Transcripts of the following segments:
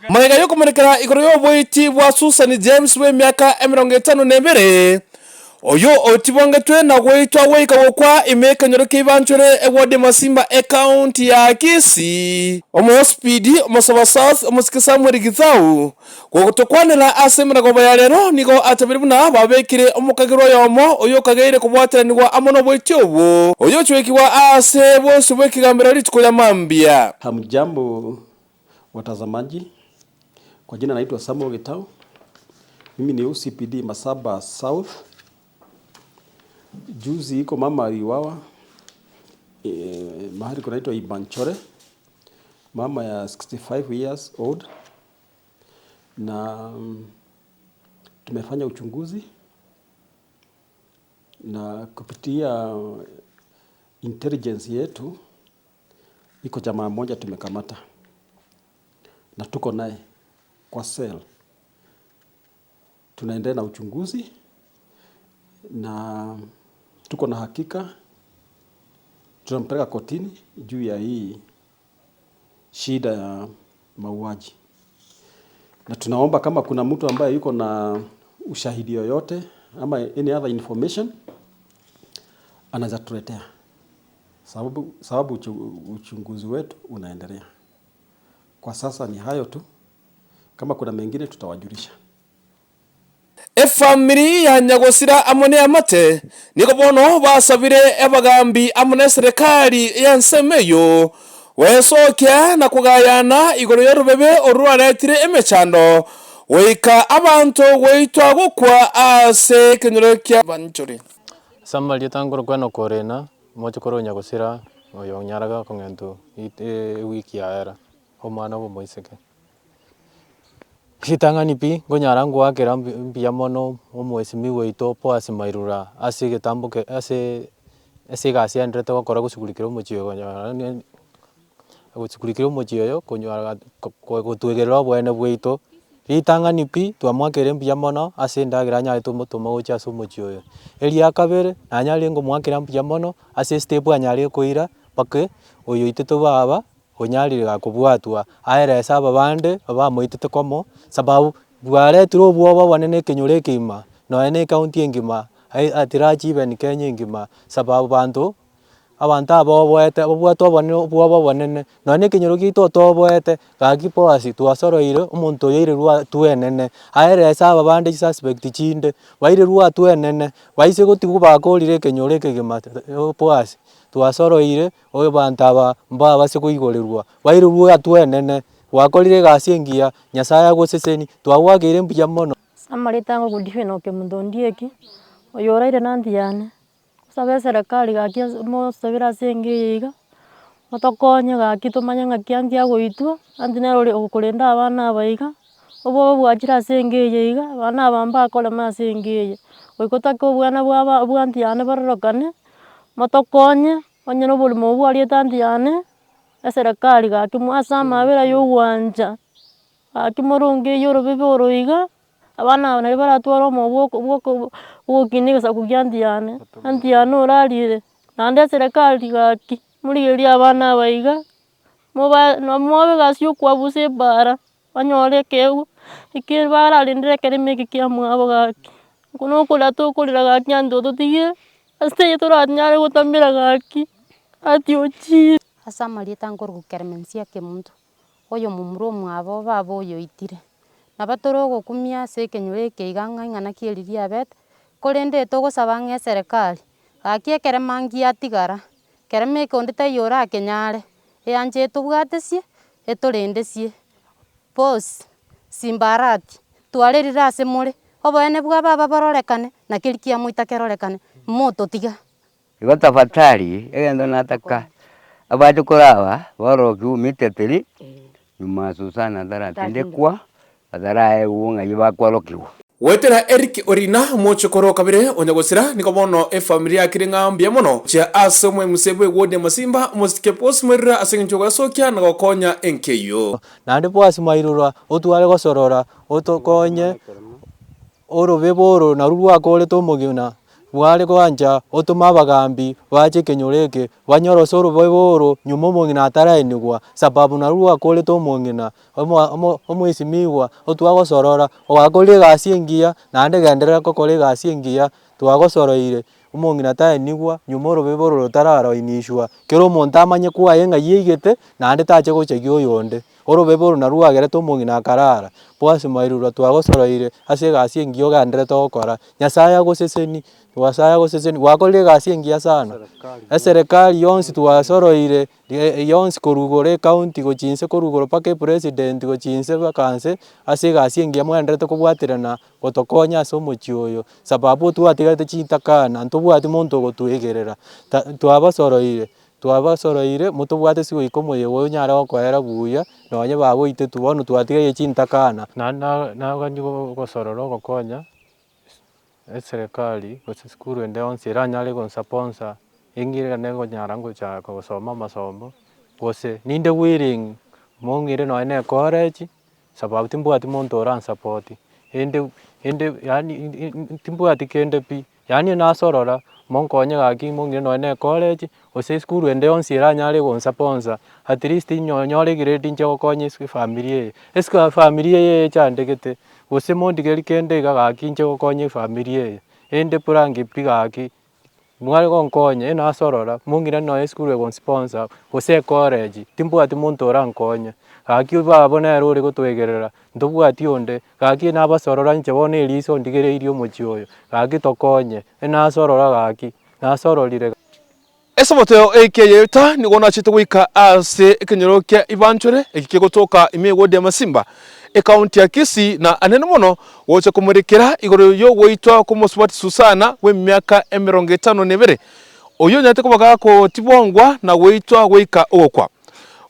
Magega y'okomorekera igoro y'oboiti bwa Susan James bw'emiaka 52, oyio otibongetwe na goitwa goika gokwa ime ekenyoro kia Ibanchore eward ya Masimba ecounty ya Kisii. Omospidi Omosaba South Omosike Samuel Githau Gotokwanera ase emerogoba ya rero, nigo atebirie buna babekire omokagerwa oyomo oyokageire kobwateranigwa amo noboiti obwo, oyochwekigwa aase bosio bw'ekegambero rituko ria mambia. Hamjambo watazamaji, kwa jina naitwa Samuel Gitau, mimi ni OCPD Masaba South. Juzi iko mama aliuawa eh, mahali kunaitwa Ibanchore, mama ya 65 years old na tumefanya uchunguzi na kupitia intelligence yetu iko jamaa moja tumekamata na tuko naye kwa cell. Tunaendelea na uchunguzi na tuko na hakika tunampeleka kotini juu ya hii shida ya mauaji, na tunaomba kama kuna mtu ambaye yuko na ushahidi yoyote ama any other information anaweza tuletea, sababu, sababu uchunguzi wetu unaendelea. Kwa sasa ni hayo tu, kama kuna mengine tutawajulisha. Efamiri ya nyagosira amo neamate nigo bono basabire abagambi amo neserekari y'ensemo eyio gwesokia na kogayana igoro y'orobebe oru rwaretire emechando goika abanto goitwa gokwa ase ekenyoro kia Banchori. Ase amarieta nkorokwa Enock Orina, omochie korwa Nyagosira, oyo onyaraga kong'entwa ewiki yaera, omwana bw'omoiseke. Ritang'ani pi, nkonyara ngoakera mbuya mono omwesimigwa oito Boaz Mairura ase egetambo ke ase ase egasi aenderete gokora goshughulikira omochie oyo konyora goshughulikira omochie oyo konyora gotwegerera oboene bwaito. Ritang'ani pi, twamoakeire mbuya mono ase endagera anyarete omotoma gochia ase omochie oyo. Eria kabere, nanyarire ngomoakera mbuya mono ase estep anyarire koira mpaka oyo oitete baba. Onyarire gakobwatwa, aerese aba bande abamoitete komo, sababu bwaretire obwoba obonene ekenyoro ekegima, nonya na ecounty engima, ai at large even Kenya engima, sababu banto, abanto aba oboete babwate obonene obwoba obonene, nonya na ekenyoro giaito toboete, gaki Boaz twasoroire omonto oyo airerwe hatua enene, aerese aba bande chisuspect chinde, bairerwe hatua enene, baise gotigwa bakorire ekenyoro ekegima Boaz, twasoroire. Abanto aba mbabase koigorerwa, bairwe hatua enene, gwakorire egasi engiya, Nyasaye agoseseni, twagoakeire mbuya mono. Ase amareta ango Godfrey Okemunto Ondieki, oyo oraire na aunty yane, nsabe eserekari gaki ase mosabere ase enka eye iga, motokonye gaki tomanye ng'aki aunty agoitwa, aunty nere ore okorenda abana aba iga, obobe bwachire ase enka eye iga, abana aba mbakorema ase enka eye. Goika otake obwana bwa bwa aunty yane bororokane, motokonye. Onye noborimo obwo bwariete aunty yane, eserekari gaki ase amabera ya ogwancha, gaki morongeiyo orobebe oro iga, abana aba nario baratware omoyo bwa oko bwa oko bwa ogokinia egesaku kia aunty yane, aunty yane orarire, naende eserekari gaki, morigererie abana aba iga, moba mobe egasi ya okwabusa ebaara, banyore ekeegwa, eke bararendere ekerema eke kia mwabo gaki. Oko nokorera tokorera gaki aunty ototigire. Ase eyio toranyare gotamera gaki, ati ochire. Ase amarieta nkoruga Clemencia Kemunto, oyo momura omwabo baba oyo oitire. Nabo tore ogokumia ase ekenyoro eke iga ng'a ing'ana ki eri riabete, korende togosaba ng'a eserekari, gaki ekerema ngiatigara, kerema eke onde taiyo orakenyare, eanche etobwatesie, etorendesie. Boss, Simbarati, twarerire ase more, oboene bwa baba bororekane, na keria kiamoita kerorekane, mototiga. Igo tafadhali, egento nataka, abache koraba, barorokiwu immediately, nyuma Susana ataratindekwa, ataraegwa ng'ai bakwarokigwa. Goetera Eric Orina, omochokoro o kabere o Nyagosira, nigo bono efamiri yakire ng'a mbuya mono gochia ase omoemuse bw'ewodi ya Masimba, omosike Boss Mwerure ase engencho y'ogoesokia na gokonya enka eyio. Naende Boasi mwairora, otware gosorora, otokonye orobebe oro narwo rwakorete omogina. Bware goancha otome abagambi bache ekenyoro eke, banyore ase oroboibo oro nyuma omong'ina ataraenigwa, sababu narwo rwakorete omong'ina omo omo omoesimigwa otwagosorora, ogakorire egasi engiya naende genderera gokora egasi engiya, twagosoroire omong'ina taenigwa nyuma oroboibo oro rotararoinishwa, kera omonto amanye kwaye ng'ai aigete, naende tache gochagia oyonde. Orobebe oro narwo rwagerete omong'ina akarara, Boasi Mairura twagosoroire ase egasi engiya ogendererete gokora, Nyasaye agoseseni, Nyasaye agoseseni, gwakorire egasi engiya sana. Eserekari yonsi twasoroire yonsi korwa igoro ecounty gochia inse korwa igoro mpaka epresident gochia inse mpaka nse, ase egasi engiya mwaendererete kobwaterana gotokonya ase omochie oyo, sababu twatigarete chintakana ntobwati monto ogotoegerera, ta twabasoroire. Twabasoroire motobwate ase goika omoyega oyo onyare gokoera buya, nonye bagoitetwe bono twatigaire chintakana. Naende nagani gosorora ogokonya eserekari gose esukuru ende yonsi eranyare gonsaponsa, eng'ire negonyara ngochaka gosoma amasomo, gose ninde willing mong'ire nonye na ecollege. Sababu timbwati monto oransapoti, ende ende yaani timbwati kende pi, yaani nasorora, monkonye gaki mong'ire nonye na ecollege, gose esukuru ende yonsi eranyare gonsaponsa, at least nyo nyore egrade nche gokonya ase efamiri eye, esika efamiri eye echandegete, gose mondigerie kende iga gaki nche gokonya efamiri eye, ende blank pi gaki. Mware gonkonya, nasorora, mong'irane nonya esukuru egonsponsor, gose ecollege, timbwati monto orankonye, gaki baba nere ore gotoegerera, ntobwati onde, gaki nabasorora inche bono eriso ndigereirie omochie oyo, gaki tokonye, nasorora gaki, nasororire. Esabato eke yaeta nigo nachete goika ase ekenyoro kia Ibanchore, eki kegotoka ime y'ewodi ya Masimba, ekaunti ya Kisii, na anene mono gocha komorekera igoro y'ogoitwa kw'omosubati Susana bw'emiaka 52, oyio onyarete koba gagotibongwa na goitwa goika ogokwa.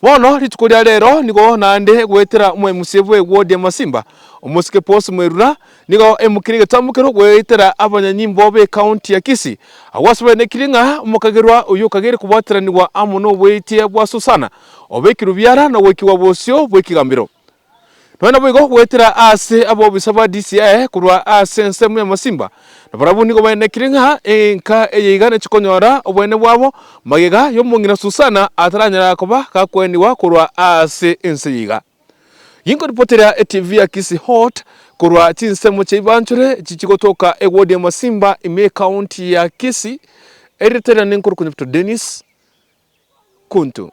Bono rituko ria rero nigo naende goetera omoemusie bw'ewodi ya Masimba, omosike Paul Mwerura, Nigo emokire egetamokero goetera abanyanyimbo b'ecounty ya Kisii, agwo ase baenekirie ng'a omokagerwa oyio okageire kobwateranigwa amo noboitie bwa Susana, obekirwe biara na goikigwa bosio bw'ekegambero. Nonya naboigo goetera ase abobisa ba DCI korwa ase ensemo ya Masimba, na barabwo nigo baenekirie ng'a enka eye iga nechi konyora oboene bwabo magega y'omong'ina Susana ataranyara koba gakoenigwa korwa ase ense eye iga. Ginkoripotera eTV ya Kisii Hot korwa chinsemo chia Ibanchore echi chigotoka eward ya Masimba ime ecounty ya Kisii, erieta riane nkorokwa Nyabuto Dennis Kuntu.